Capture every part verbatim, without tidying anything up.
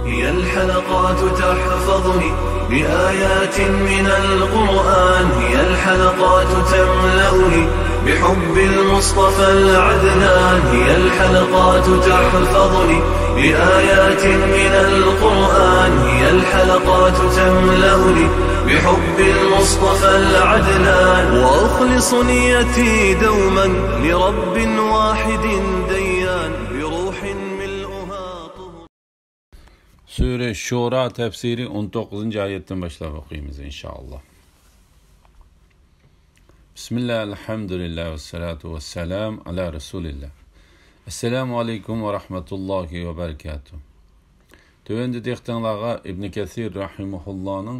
هي الحلقات تحفظني بآيات من القرآن، هي الحلقات تملأني بحب المصطفى العدنان، هي الحلقات تحفظني بآيات من القرآن، هي الحلقات تملأني بحب المصطفى العدنان، وأخلص نيتي دوما لرب واحد ديان، بروح ملؤها طهر. سۈرە شۇرا تەپسىرى ئون توققۇزىنچى ئايەتتىن باشلاپ ئوقۇيمىز، ئىنشائاللا. بىسمىللا، ئەلھەمدۇلىللا، ۋەسسالاتۇ ۋەسسالامۇ ئەلا رەسۇلىللا. ئەسسالامۇ ئەلەيكۇم ۋە رەھمەتۇللاھى ۋە بەرىكاتۇھ. تۆۋەندە دىققىتىڭلارغا ئىبنى كەسىر رەھىمەھۇللانىڭ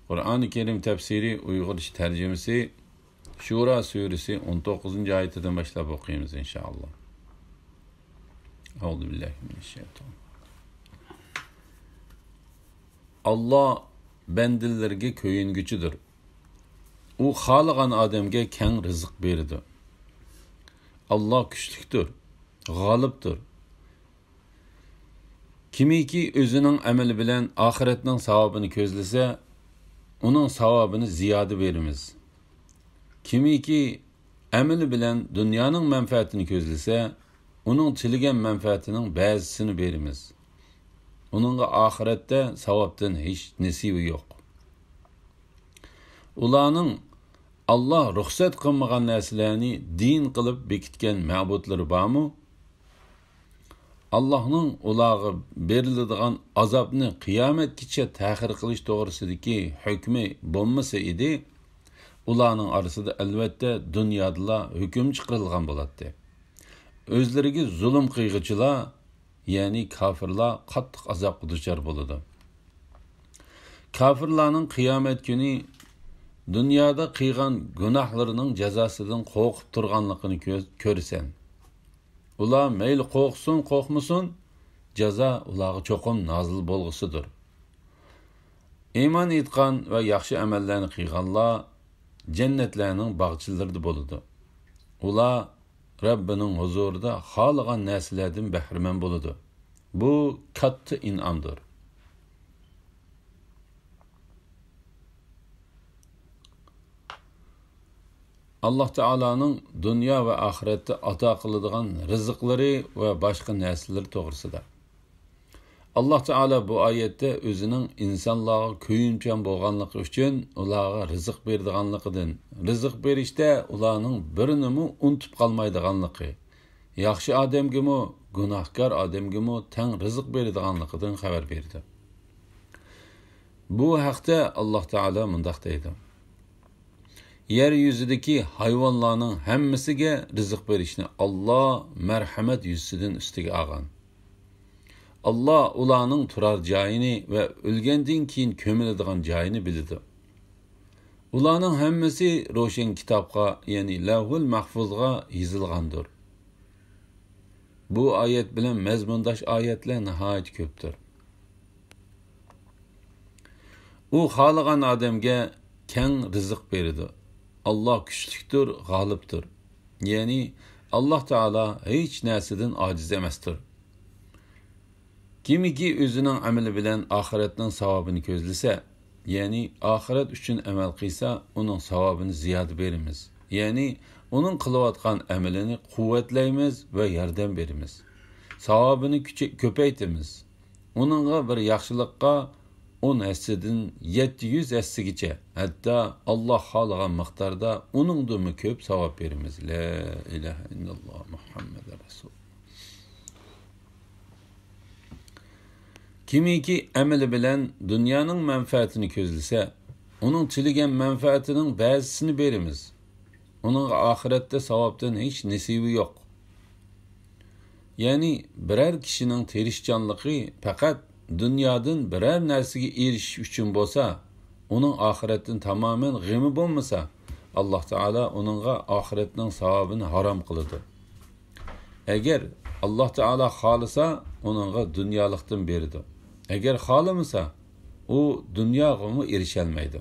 قۇرئانى كەرىم تەپسىرى ئۇيغۇرچە تەرجىمىسى، شۇرا سۈرىسى ئون توققۇزىنچى ئايىتىدىن باشلاپ ئوقۇيمىز، ئىنشائاللا. ئەئۇزۇ بىللاھى مىنەششەيتان. ئاللا بەندىلىرىگە كۆيۈنگۈچىدۇر. ئۇ خالىغان ئادەمگە كەڭ رىزىق بېرىدۇ. ئاللا كۈچلۈكتۇر، غالىبتۇر. كىمكى ئۆزىنىڭ ئەمىلى بىلەن ئاخىرەتنىڭ ساۋابىنى كۆزلىسە، ئۇنىڭ ساۋابىنى زىيادە بېرىمىز. كىمكى ئەمىلى بىلەن دۇنيانىڭ مەنپەئەتىنى كۆزلىسە، ئۇنىڭ تىلىگەن مەنپەئەتىنىڭ بەزىسىنى بېرىمىز. ئۇنىڭغا ئاخىرەتتە ساۋابتىن ھېچ نېسىۋى يوق. ئۇلارنىڭ ئاللا رۇخسەت قىلمىغان نەرسىلەرنى دىن قىلىپ بېكىتكەن مەبۇدلىرى بارمۇ؟ ئاللاھنىڭ ئۇلارغا بېرىلىدىغان ئازابنى قىيامەتكىچە تەخىر قىلىش توغرىسىدىكى ھۆكمى بولمىسا ئىدى، ئۇلارنىڭ ئارىسىدا ئەلۋەتتە دۇنيادىلا ھۆكۈم چىقىرىلغان بولاتتى. ئۆزلىرىگە زۇلۇم قىلغۇچىلار، يەنى كاپىرلار قاتتىق ئازابقا دۇچار بولىدۇ. كاپىرلارنىڭ قىيامەت كۈنى دۇنيادا قىلغان گۇناھلىرىنىڭ جازاسىدىن قورقۇپ تۇرغانلىقىنى كۆ-، كۆرىسەن. ئۇلار مەيلى قورقسۇن، قورقمىسۇن، جازا ئۇلارغا چوقۇم نازىل بولغۇسىدۇر. ئىمان ئېيتقان ۋە ياخشى ئەمەللەرنى قىلغانلار جەننەتلەرنىڭ باغچىلىرىدا بولىدۇ. ئۇلار رەببىنىڭ ھۇزۇرىدا خالىغان نەرسىلەردىن بەھرىمەن بولىدۇ. بۇ كاتتا ئىنئامدۇر. ئاللا تائالانىڭ دۇنيا ۋە ئاخىرەتتە ئاتا قىلىدىغان رىزىقلىرى ۋە باشقا نەرسىلىرى توغرىسىدا. ئاللا تائالا بۇ ئايەتتە ئۆزىنىڭ ئىنسانلارغا كۆيۈمچان بولغانلىقى ئۈچۈن ئۇلارغا رىزىق بېرىدىغانلىقىدىن، رىزىق بېرىشتە ئۇلارنىڭ بىرىنىمۇ ئۇنتۇپ قالمايدىغانلىقى، ياخشى ئادەمگىمۇ، گۇناھكار ئادەمگىمۇ تەڭ رىزىق بېرىدىغانلىقىدىن خەۋەر بېرىدۇ. بۇ ھەقتە ئاللا تائالا مۇنداق دەيدۇ: يەر يۈزىدىكى ھايۋانلارنىڭ ھەممىسىگە رىزىق بېرىشنى ئاللا مەرھەمەت يۈزىسىدىن ئۈستىگە ئالغان. ئاللا ئۇلارنىڭ تۇرار جايىنى ۋە ئۆلگەندىن كېيىن كۆمۈلىدىغان جايىنى بىلىدۇ. ئۇلارنىڭ ھەممىسى روشەن كىتابقا، يەنى لەۋھۇل مەھفۇزغا يېزىلغاندۇر. بۇ ئايەت بىلەن مەزمۇنداش ئايەتلەر ناھايىتى كۆپتۇر. ئۇ خالىغان ئادەمگە كەڭ رىزىق بېرىدۇ. ئاللا كۈچلۈكتۇر، غالىبتۇر. يەنى ئاللا تائالا ھېچ نەرسىدىن ئاجىز ئەمەستۇر. كىمكى ئۆزىنىڭ ئەمىلى بىلەن ئاخىرەتنىڭ ساۋابىنى كۆزلىسە، يەنى ئاخىرەت ئۈچۈن ئەمەل قىلسا، ئۇنىڭ ساۋابىنى زىيادە بېرىمىز. يەنى ئۇنىڭ قىلىۋاتقان ئەمىلىنى قۇۋۋەتلەيمىز ۋە ياردەم بېرىمىز. ساۋابىنى كۈچەي-، كۆپەيتىمىز. ئۇنىڭغا بىر ياخشىلىققا ئون ھەسسىدىن يەتتە يۈز ھەسسىگىچە، ھەتتا ئاللا خالىغان مىقداردا ئۇنىڭدىنمۇ كۆپ ساۋاب بېرىمىز. لا ئىلاھە ئىللاللا مۇھەممەد رەسۇل. كىمكى ئەمىلى بىلەن دۇنيانىڭ مەنپەئەتىنى كۆزلىسە، ئۇنىڭ تىلىگەن مەنپەئەتىنىڭ بەزىسىنى بېرىمىز. ئۇنىڭغا ئاخىرەتتە ساۋابتىن ھېچ نېسىۋى يوق. يەنى بىرەر كىشىنىڭ تىرىشچانلىقى پەقەت دۇنيادىن بىرەر نەرسىگە ئېرىشىش ئۈچۈن بولسا، ئۇنىڭ ئاخىرەتتىن تامامەن غېمى بولمىسا، ئاللا تائالا ئۇنىڭغا ئاخىرەتنىڭ ساۋابىنى ھارام قىلىدۇ. ئەگەر ئاللا تائالا خالىسا، ئۇنىڭغا دۇنيالىقتىن بېرىدۇ. ئەگەر خالىمىسا، ئۇ دۇنياغىمۇ ئېرىشەلمەيدۇ.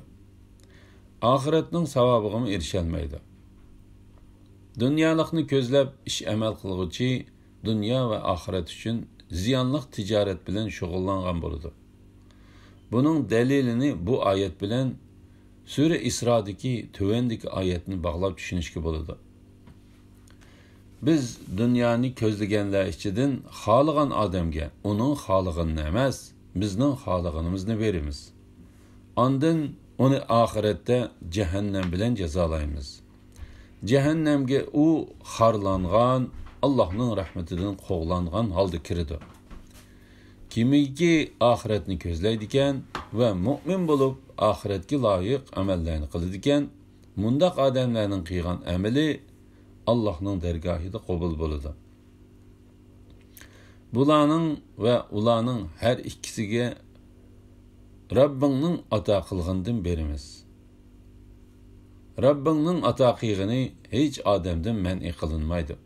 ئاخىرەتنىڭ ساۋابىغىمۇ ئېرىشەلمەيدۇ. دۇنيالىقنى كۆزلەپ ئىش ئەمەل قىلغۇچى دۇنيا ۋە ئاخىرەت ئۈچۈن زىيانلىق تىجارەت بىلەن شۇغۇللانغان بولىدۇ. بۇنىڭ دەلىلىنى بۇ ئايەت بىلەن سۈرە ئىسرادىكى تۆۋەندىكى ئايەتنى باغلاپ چۈشىنىشكە بولىدۇ. بىز دۇنيانى كۆزلىگەنلەر ئىچىدىن خالىغان ئادەمگە ئۇنىڭ خالىغىنىنى ئەمەس، بىزنىڭ خالىغىنىمىزنى بېرىمىز. ئاندىن ئۇنى ئاخىرەتتە جەھەننەم بىلەن جازالايمىز. جەھەننەمگە ئۇ خارلانغان، ئاللاھنىڭ رەھمىتىدىن قوغلانغان ھالدا كىرىدۇ. كىمكى ئاخىرەتنى كۆزلەيدىكەن ۋە مۇئمىن بولۇپ، ئاخىرەتكە لايىق ئەمەللەرنى قىلىدىكەن، مۇنداق ئادەملەرنىڭ قىلغان ئەمىلى ئاللاھنىڭ دەرگاھىدا قوبۇل بولىدۇ. بۇلارنىڭ ۋە ئۇلارنىڭ ھەر ئىككىسىگە رەببىڭنىڭ ئاتا قىلغىنىدىن بېرىمىز. رەببىڭنىڭ ئاتا قىلغىنى ھېچ ئادەمدىن مەنئى قىلىنمايدۇ.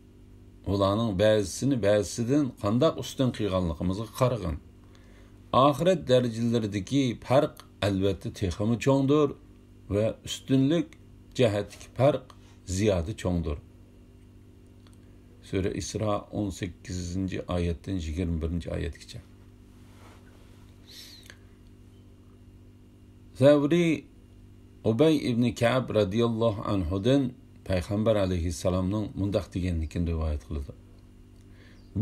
ئۇلارنىڭ بەزىسىنى بەزىسىدىن قانداق ئۈستۈن قىلغانلىقىمىزغا قارىغىن. ئاخىرەت دەرىجىلىرىدىكى پەرق ئەلۋەتتە تېخىمۇ چوڭدۇر ۋە ئۈستۈنلۈك جەھەتتىكى پەرق زىيادە چوڭدۇر. سۈرە ئىسرا ئون سەككىزىنچى ئايەتتىن يىگىرمە بىرىنچى ئايەتكىچە. سەۋرى ئۇبەي ئىبنى كەئب رەزىياللاھۇ ئەنھۇدىن پەيغەمبەر ئەلەيھىسسالامنىڭ مۇنداق دېگەنلىكىنى رىۋايەت قىلىدۇ: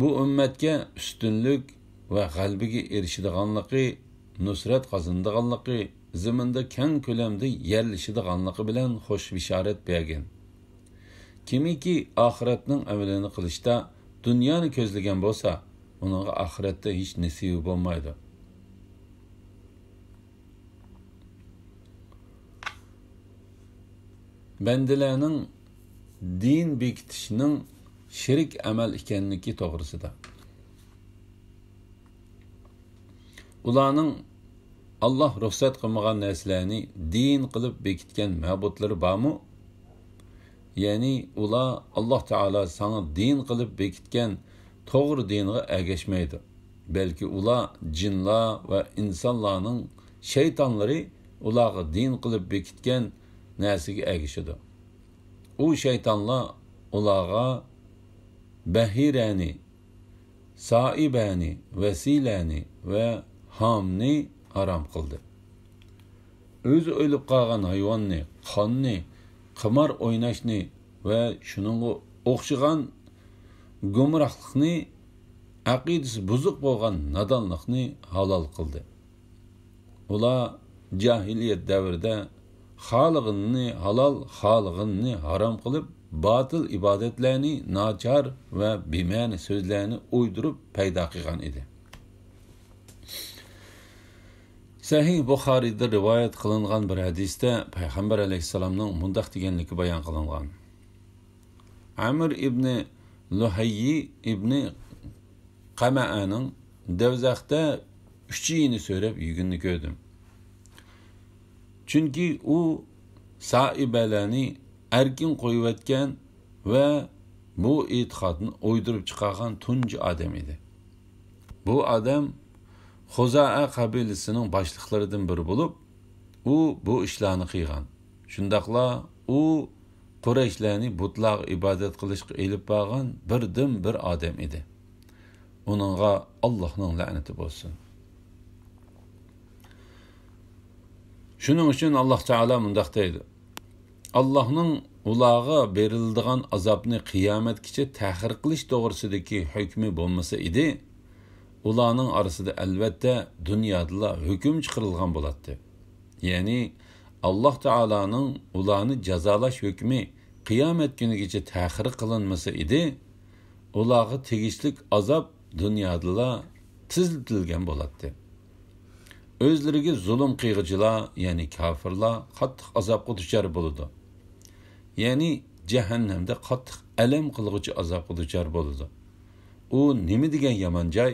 بۇ ئۈممەتكە ئۈستۈنلۈك ۋە غەلىبىگە ئېرىشىدىغانلىقى، نۇسرەت قازىنىدىغانلىقى، زېمىندا كەڭ كۆلەمدە يەرلىشىدىغانلىقى بىلەن خۇش بېشارەت بەرگىن. كىمكى ئاخىرەتنىڭ ئەمىلىنى قىلىشتا دۇنيانى كۆزلىگەن بولسا، ئۇنىڭغا ئاخىرەتتە ھېچ نېسىۋى بولمايدۇ. بەندىلەرنىڭ دىن بېكىتىشنىڭ شېرىك ئەمەل ئىكەنلىكى توغرىسىدا. ئۇلارنىڭ ئاللاھ رۇخسەت قىلمىغان نەرسىلەرنى دىن قىلىپ بېكىتكەن مەبۇدلىرى بارمۇ؟ يەنى ئۇلار ئاللاھ تائالا ساڭا دىن قىلىپ بېكىتكەن توغرا دىنغا ئەگەشمەيدۇ. بەلكى ئۇلار جىنلار ۋە ئىنسانلارنىڭ شەيتانلىرى ئۇلارغا دىن قىلىپ بېكىتكەن نەرسىگە ئەگىشىدۇ. ئۇ شەيتانلار ئۇلارغا بەھىرەنى، سائىبەنى، ۋەسىلەنى ۋە ھامنى ھارام قىلدى. ئۆزى ئۆلۈپ قالغان ھايۋاننى، قاننى، قىمار ئويناشنى ۋە شۇنىڭغا ئوخشىغان گۇمراھلىقنى، ئەقىدىسى بۇزۇق بولغان نادانلىقنى ھالال قىلدى. ئۇلار جاھىلىيەت دەۋرىدە خالىغىنىنى ھالال، خالىغىنىنى ھارام قىلىپ، باتىل ئىبادەتلەرنى، ناچار ۋە بىمەنە سۆزلەرنى ئويدۇرۇپ پەيدا قىلغان ئىدى. سەھىھ بۇخارىيدا رىۋايەت قىلىنغان بىر ھەدىستە پەيغەمبەر ئەلەيھىسسالامنىڭ مۇنداق دېگەنلىكى بايان قىلىنغان: ئەمىر ئىبنى لۇھەييى ئىبنى قەمەئەنىڭ دەۋزەختە ئۈچىيىنى سۆرەپ يۈگۈننى كۆردۈم. چۈنكى ئۇ سائىبەلەرنى ئەركىن قويۇۋەتكەن ۋە بۇ ئېتىقادنى ئويدۇرۇپ چىقارغان تۇنجى ئادەم ئىدى. بۇ ئادەم خۇزائە قەبىلىسىنىڭ باشلىقلىرىدىن بىرى بولۇپ، ئۇ بۇ ئىشلارنى قىلغان. شۇنداقلا ئۇ قۇرەيشلەرنى بۇتلارغا ئىبادەت قىلىشقا ئېلىپ بارغان بىردىنبىر ئادەم ئىدى. ئۇنىڭغا ئاللاھنىڭ لەنىتى بولسۇن. شۇنىڭ ئۈچۈن ئاللاھ تائالا مۇنداق دەيدۇ: ئاللاھنىڭ ئۇلارغا بېرىلىدىغان ئازابنى قىيامەتكىچە تەخىر قىلىش توغرىسىدىكى ھۆكمى بولمىسا ئىدى، ئۇلارنىڭ ئارىسىدا ئەلۋەتتە دۇنيادىلا ھۆكۈم چىقىرىلغان بولاتتى. يەنى ئاللاھ تائالانىڭ ئۇلارنى جازالاش ھۆكمى قىيامەت كۈنىگىچە تەخىر قىلىنمىسا ئىدى، ئۇلارغا تېگىشلىك ئازاب دۇنيادىلا تېزلىتىلگەن بولاتتى. ئۆزلىرىگە زۇلۇم قىلغۇچىلار، يەنى كاپىرلار قاتتىق ئازابقا دۇچار بولىدۇ. يەنى جەھەننەمدە قاتتىق ئەلەم قىلغۇچى ئازابقا دۇچار بولىدۇ. ئۇ نېمە دېگەن يامان جاي؟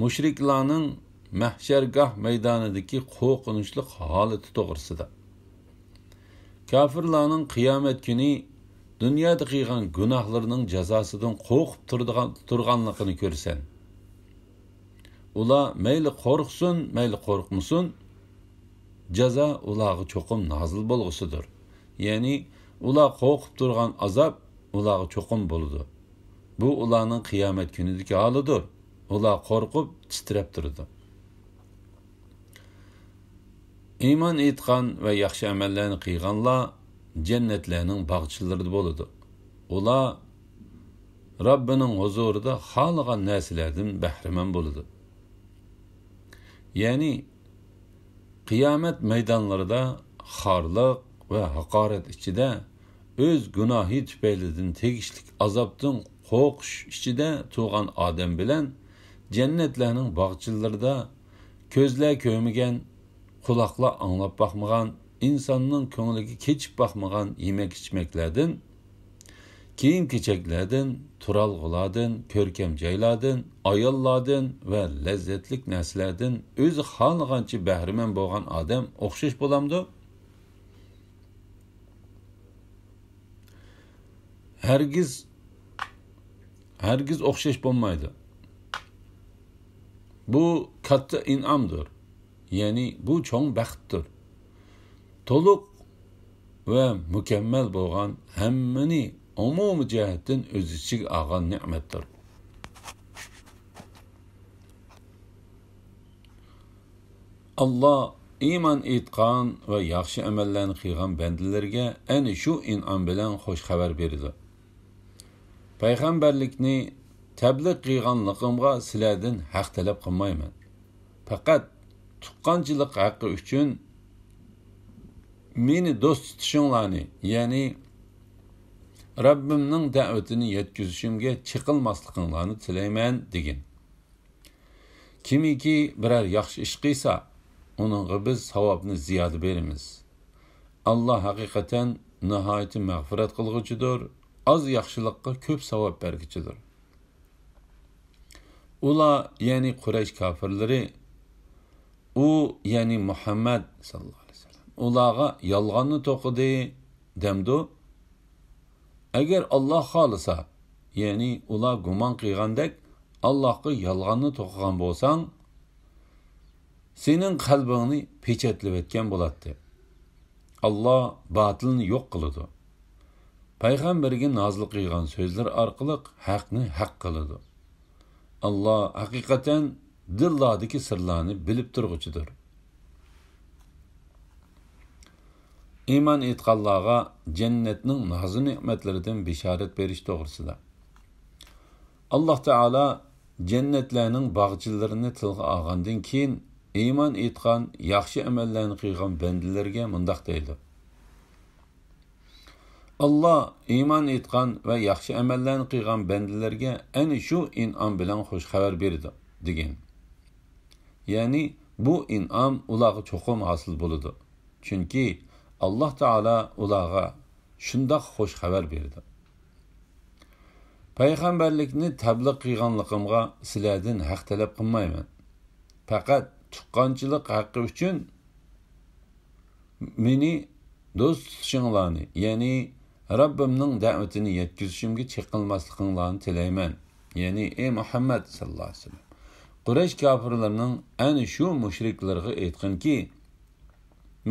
مۇشرىكلارنىڭ مەھشەرگاھ مەيدانىدىكى قورقۇنچلۇق ھالىتى توغرىسىدا. كاپىرلارنىڭ قىيامەت كۈنى دۇنيادا قىلغان گۇناھلىرىنىڭ جازاسىدىن قورقۇپ تۇرىدىغان، تۇرغانلىقىنى كۆرىسەن. ئۇلار مەيلى قورقسۇن، مەيلى قورقمىسۇن، جازا ئۇلارغا چوقۇم نازىل بولغۇسىدۇر. يەنى ئۇلار قورقۇپ تۇرغان ئازاب ئۇلارغا چوقۇم بولىدۇ. بۇ ئۇلارنىڭ قىيامەت كۈنىدىكى ھالىدۇر. ئۇلار قورقۇپ، تىترەپ تۇرىدۇ. ئىمان ئېيتقان ۋە ياخشى ئەمەللەرنى قىلغانلار جەننەتلەرنىڭ باغچىلىرىدا بولىدۇ. ئۇلار رەببىنىڭ ھۇزۇرىدا خالىغان نەرسىلەردىن بەھرىمەن بولىدۇ. يەنى قىيامەت مەيدانلىرىدا خارلىق ۋە ھاقارەت ئىچىدە ئۆز گۇناھى تۈپەيلىدىن تېگىشلىك ئازابتىن قورقۇش ئىچىدە تۇرغان ئادەم بىلەن جەننەتلەرنىڭ باغچىلىرىدا كۆزلەر كۆرمىگەن، قۇلاقلار ئاڭلاپ باقمىغان، ئىنساننىڭ كۆڭلىگە كېچىپ باقمىغان يېمەك-ئىچمەكلەردىن، كىيىم-كېچەكلەردىن، تۇرالغۇلاردىن، كۆركەم جايلاردىن، ئاياللاردىن ۋە لەززەتلىك نەرسىلەردىن ئۆزى خالىغانچە بەھرىمەن بولغان ئادەم ئوخشاش بولامدۇ؟ ھەرگىز، ھەرگىز ئوخشاش بولمايدۇ. بۇ كاتتا ئىنئامدۇر. يەنى بۇ چوڭ بەختتۇر. تولۇق ۋە مۇكەممەل بولغان، ھەممىنى ئومۇمىي جەھەتتىن ئۆز ئىچىگە ئالغان نېمەتتۇر. ئاللا ئىمان ئېيتقان ۋە ياخشى ئەمەللەرنى قىلغان بەندىلىرىگە ئەنە شۇ ئىنئام بىلەن خۇش خەۋەر بېرىدۇ. پەيغەمبەرلىكنى تەبلىغ قىلغانلىقىمغا سىلەردىن ھەق تەلەپ قىلمايمەن. پەقەت تۇغقانچىلىق ھەققى ئۈچۈن مېنى دوست تۇتۇشۇڭلارنى، يەنى رەببىمنىڭ دەۋىتىنى يەتكۈزۈشۈمگە چېقىلماسلىقىڭلارنى تىلەيمەن، دېگىن. كىمكى بىرەر ياخشى ئىش قىلسا، ئۇنىڭغا بىز ساۋابنى زىيادە بېرىمىز. ئاللا ھەقىقەتەن ناھايىتى مەغپىرەت قىلغۇچىدۇر، ئاز ياخشىلىققا كۆپ ساۋاب بەرگۈچىدۇر. ئۇلار، يەنى قۇرەيش كاپىرلىرى، ئۇ، يەنى مۇھەممەد ساللاللاھۇ ئەلەيھى ۋەسەللەم، ئۇلارغا يالغاننى توقۇدى، دەمدۇ؟ ئەگەر ئاللا خالىسا، يەنى ئۇلار گۇمان قىلغاندەك ئاللاغا يالغاننى توقۇغان بولساڭ، سېنىڭ قەلبىڭنى پېچەتلىۋەتكەن بولاتتى. ئاللا باتىلنى يوق قىلىدۇ. پەيغەمبەرگە نازىل قىلغان سۆزلىرى ئارقىلىق ھەقنى ھەق قىلىدۇ. ئاللا ھەقىقەتەن دىللاردىكى سىرلارنى بىلىپ تۇرغۇچىدۇر. ئىمان ئېيتقانلارغا جەننەتنىڭ نازۇ نېمەتلىرىدىن بېشارەت بېرىش توغرىسىدا. ئاللا تائالا جەننەتلەرنىڭ باغچىلىرىنى تىلغا ئالغاندىن كېيىن، ئىمان ئېيتقان، ياخشى ئەمەللەرنى قىلغان بەندىلەرگە مۇنداق دەيدۇ: ئاللا ئىمان ئېيتقان ۋە ياخشى ئەمەللەرنى قىلغان بەندىلەرگە ئەنە شۇ ئىنئام بىلەن خۇش خەۋەر بېرىدۇ، دېگەن. يەنى بۇ ئىنئام ئۇلارغا چوقۇم ھاسىل بولىدۇ. چۈنكى ئاللا تائالا ئۇلارغا شۇنداق خۇش خەۋەر بېرىدۇ. پەيغەمبەرلىكنى تەبلىغ قىلغانلىقىمغا سىلەردىن ھەق تەلەپ قىلمايمەن. پەقەت تۇغقانچىلىق ھەققى ئۈچۈن مېنى دوست تۇتۇشۇڭلارنى، يەنى رەببىمنىڭ دەۋىتىنى يەتكۈزۈشۈمگە چېقىلماسلىقىڭلارنى تىلەيمەن. يەنى، ئەي مۇھەممەد ساللاللاھۇ ئەلەيھى ۋەسەللەم، قۇرەيش كاپىرلىرىنىڭ ئەنە شۇ مۇشرىكلىرىغا ئېيتقىنكى،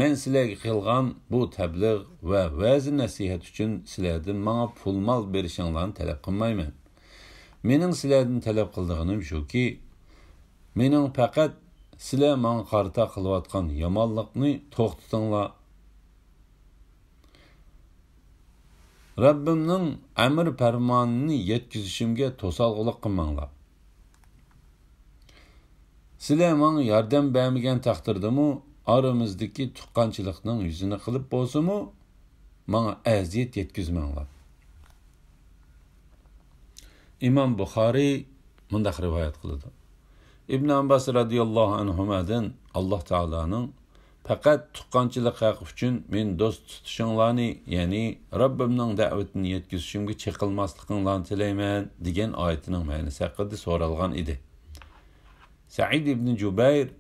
مەن سىلەرگە قىلغان بۇ تەبلىغ ۋە ۋەز-نەسىھەت ئۈچۈن سىلەردىن ماڭا پۇل-مال بېرىشىڭلارنى تەلەپ قىلمايمەن. مېنىڭ سىلەردىن تەلەپ قىلىدىغىنىم شۇكى، مېنىڭ پەقەت سىلەر ماڭا قارىتا قىلىۋاتقان يامانلىقنى توختىتىڭلار. رەببىمنىڭ ئەمر پەرمانىنى يەتكۈزۈشۈمگە توسالغۇلۇق قىلماڭلار. سىلەر ماڭا ياردەم بەرمىگەن تەقدىردىمۇ، ئارىمىزدىكى تۇغقانچىلىقنىڭ يۈزىنى قىلىپ بولسىمۇ، ماڭا ئەزىيەت يەتكۈزمەڭلار. ئىمام بۇخارىي مۇنداق رىۋايەت قىلىدۇ. ئىبن ئابباس رەزىياللاھۇ ئەنھۇمادىن، ئاللا تائالانىڭ پەقەت تۇغقانچىلىق ھەققى ئۈچۈن مېنى دوست تۇتۇشۇڭلارنى، يەنى رەببىمنىڭ دەۋىتىنى يەتكۈزۈشۈمگە چېقىلماسلىقىڭلارنى تىلەيمەن، دېگەن ئايىتىنىڭ مەنىسى ھەققىدە سورالغان ئىدى. سەئىد ئىبن جۇبەير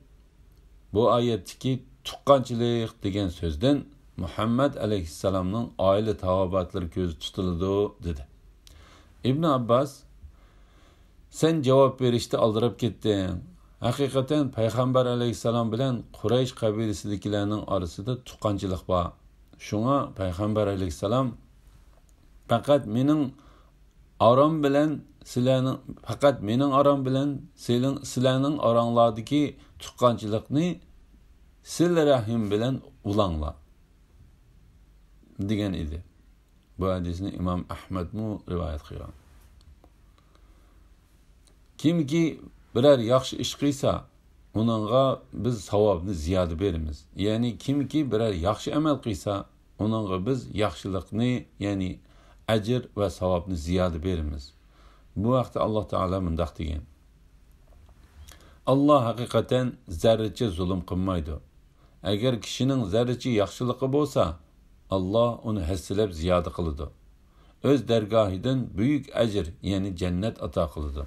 بۇ ئايەتتىكى تۇغقانچىلىق دېگەن سۆزدىن مۇھەممەد ئەلەيھىسسالامنىڭ ئائىلە تاۋابىئاتلىرى كۆزدە تۇتۇلىدۇ، دېدى. ئىبن ئابباس، سەن جاۋاب بېرىشتە ئالدىراپ كەتتىڭ. ھەقىقەتەن پەيغەمبەر ئەلەيھىسسالام بىلەن قۇرەيش قەبىلىسىدىكىلەرنىڭ ئارىسىدا تۇغقانچىلىق بار. شۇڭا پەيغەمبەر ئەلەيھىسسالام پەقەت مېنىڭ ئارام بىلەن سىلەرنىڭ، پەقەت مېنىڭ ئارام بىلەن سىلىڭ-، سىلەرنىڭ ئاراڭلاردىكى تۇغقانچىلىقنى سىلە رەھىم بىلەن ئۇلاڭلار، دېگەن ئىدى. بۇ ھەدىسنى ئىمام ئەھمەدمۇ رىۋايەت قىلغان. كىمكى بىرەر ياخشى ئىش قىلسا، ئۇنىڭغا بىز ساۋابنى زىيادە بېرىمىز. يەنى كىمكى بىرەر ياخشى ئەمەل قىلسا، ئۇنىڭغا بىز ياخشىلىقنى، يەنى ئەجىر ۋە ساۋابنى زىيادە بېرىمىز. بۇ ھەقتە ئاللاھ تائالا مۇنداق دېگەن: ئاللاھ ھەقىقەتەن زەررىچە زۇلۇم قىلمايدۇ. ئەگەر كىشىنىڭ زەررىچە ياخشىلىقى بولسا، ئاللاھ ئۇنى ھەسسىلەپ زىيادە قىلىدۇ. ئۆز دەرگاھىدىن بۈيۈك ئەجىر، يەنى جەننەت ئاتا قىلىدۇ.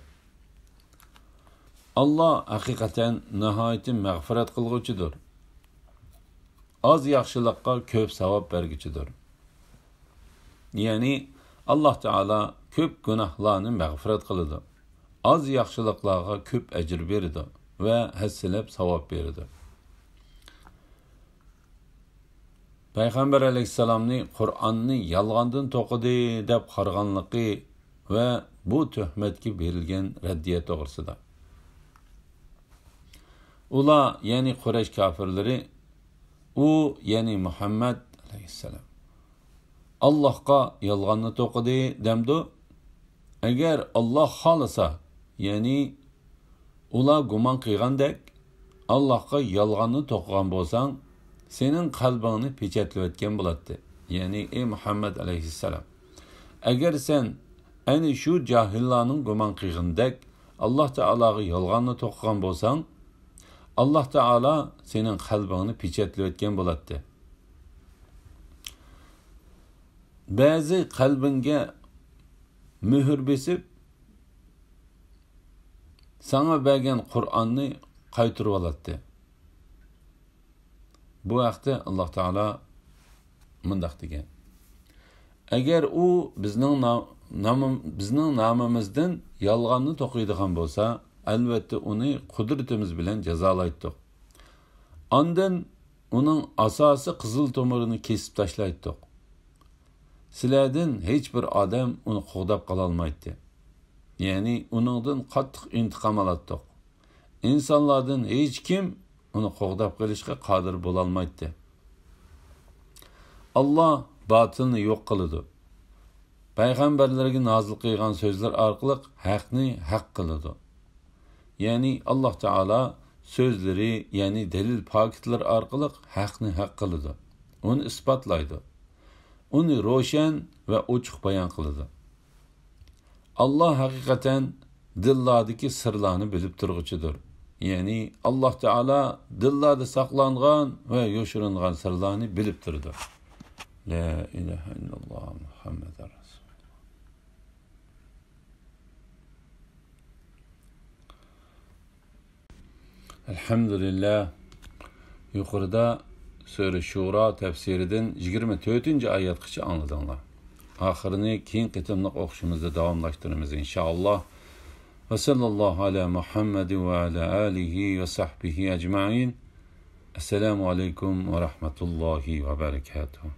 ئاللاھ ھەقىقەتەن ناھايىتى مەغپىرەت قىلغۇچىدۇر. ئاز ياخشىلىققا كۆپ ساۋاب بەرگۈچىدۇر. يەنى ئاللاھ تائالا كۆپ گۇناھلارنى مەغپىرەت قىلىدۇ. ئاز ياخشىلىقلارغا كۆپ ئەجىر بېرىدۇ ۋە ھەسسىلەپ ساۋاب بېرىدۇ. پەيغەمبەر ئەلەيھىسسالامنى قۇرئاننى يالغاندىن توقۇدى دەپ قارىغانلىقى ۋە بۇ تۆھمەتكە بېرىلگەن رەددىيە توغرىسىدا. ئۇلار، يەنى قۇرەيش كاپىرلىرى، ئۇ، يەنى مۇھەممەد ئەلەيھىسسالام، ئاللاھقا يالغاننى توقۇدى دەمدۇ؟ ئەگەر ئاللاھ خالىسا، يەنى ئۇلار گۇمان قىلغاندەك، ئاللاھقا يالغاننى توقۇغان بولساڭ، سېنىڭ قەلبىڭنى پېچەتلىۋەتكەن بولاتتى. يەنى، ئەي مۇھەممەد ئەلەيھىسسالام، ئەگەر سەن ئەنە شۇ جاھىللارنىڭ گۇمان قىلغىنىدەك ئاللاھ تائالاغا يالغاننى توقۇغان بولساڭ، ئاللاھ تائالا سېنىڭ قەلبىڭنى پېچەتلىۋەتكەن بولاتتى. بەزى قەلبىڭگە مۆھۈر بېسىپ، ساڭا بەرگەن قۇرئاننى قايتۇرۇۋالاتتى. بۇ ھەقتە ئاللاھ تائالا مۇنداق دېگەن: ئەگەر ئۇ بىزنىڭ نا-، نامىم-، بىزنىڭ نامىمىزدىن يالغاننى توقۇيدىغان بولسا، ئەلۋەتتە ئۇنى قۇدرىتىمىز بىلەن جازالايتتۇق. ئاندىن ئۇنىڭ ئاساسىي قىزىل تومۇرىنى كېسىپ تاشلايتتۇق. سىلەردىن ھېچ بىر ئادەم ئۇنى قوغداپ قالالمايتتى. يەنى ئۇنىڭدىن قاتتىق ئىنتىقام ئالاتتۇق. ئىنسانلاردىن ھېچكىم ئۇنى قوغداپ قېلىشقا قادىر بولالمايتتى. ئاللاھ باتىلنى يوق قىلىدۇ. پەيغەمبەرلەرگە نازىل قىلغان سۆزلەر ئارقىلىق ھەقنى ھەق قىلىدۇ. يەنى ئاللاھ تائالا سۆزلىرى، يەنى دەلىل پاكىتلىرى ئارقىلىق ھەقنى ھەق قىلىدۇ. ئۇنى ئىسپاتلايدۇ. ئۇنى روشەن ۋە ئوچۇق بايان قىلىدۇ. ئاللاھ ھەقىقەتەن دىللاردىكى سىرلارنى بىلىپ تۇرغۇچىدۇر. يەنى ئاللاھ تائالا دىللاردا ساقلانغان ۋە يوشۇرۇنغان سىرلارنى بىلىپ تۇرىدۇ. لا ئىلاھە ئىللاللاھ مۇھەممەدۇر رەسۇلۇللاھ. ئەلھەمدۇلىللاھ. يۇقىرىدا سۈرە شۇرا تەپسىرىدىن يىگىرمە تۆتىنچى ئايەتقىچە ئاڭلىدىڭلار. ئاخىرىنى كېيىن قېتىملىق ئوقۇشىمىزدا داۋاملاشتۇرىمىز، ئىنشائاللاھ. ۋە سەللەللاھۇ ئەلا مۇھەممەدىن ۋە ئەلا ئالىھى ۋە سەھبىھى ئەجمەئىن. ئەسسالامۇ ئەلەيكۇم ۋە رەھمەتۇللاھى ۋە بەرەكاتۇھ.